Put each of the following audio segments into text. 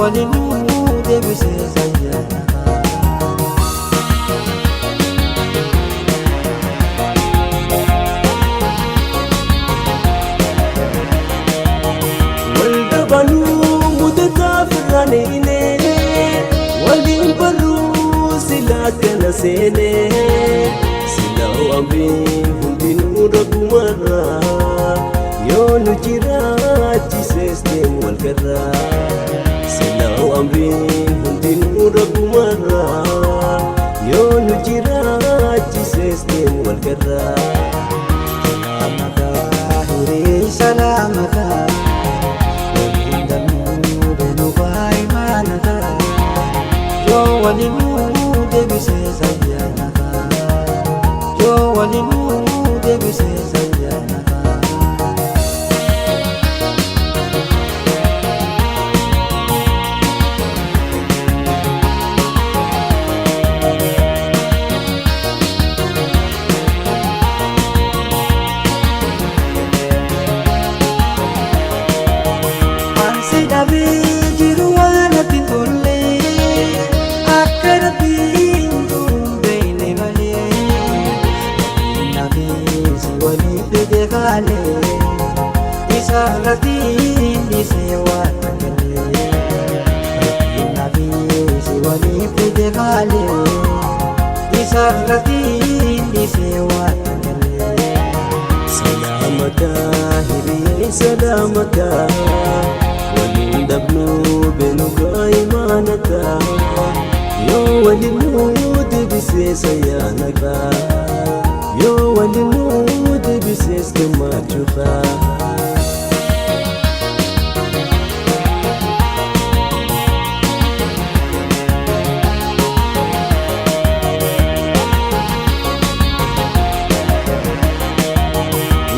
Walinuu deebisee sayyaana. Waldabanuu mudataa firraaniine waliin barruu sila akkana seene sila amriin hundinuu rabbumarraa yoo nu jiraachisees deemu wal garraa sila amriin hundinuu rabbumarraa yoo nu jiraachisees deemu wal garraa. Salaamataa hiree salaamataa waliin danuu beelufaa imaanataa yoo walinuu deebisee sayyaanataa yoo walinuu deebisee sayyaanataa. Ansi dhabee jiru waan natti tolle akka rabbiin jiru beekne malee nafisi waliin fide kaalee isa irratti dhiisee waan galee nafisi waliin fide kaalee isa irratti dhiisee waan galee. Salaamataa hiriyee salaamataa waliin dhabnuu beenugaa imaanataa yoo walinuu deebisee sayyaanakaa yoo walinuu deebisees gammachuukaa.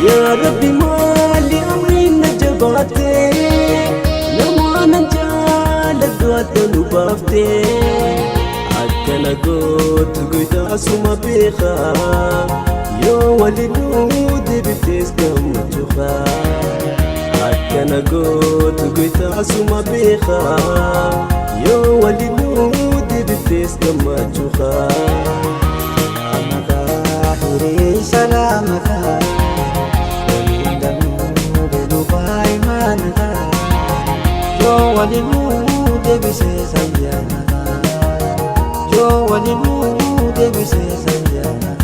Yaa Rabbi maali amriin na jabaate namoota jaaladhu adda nu baafte akkana gootu guyyaasuma beeka yoo walinuu deebitees gammachuuka akkana gootu guyyaasuma beeka yoo walinuu deebitees gammachuuka. Salaamataa hiree salaamataa waliin danuu beelufaa imaanataa yoo walinuu deebisee sayyaanataa yoo walinuu deebisee sayyaanataa.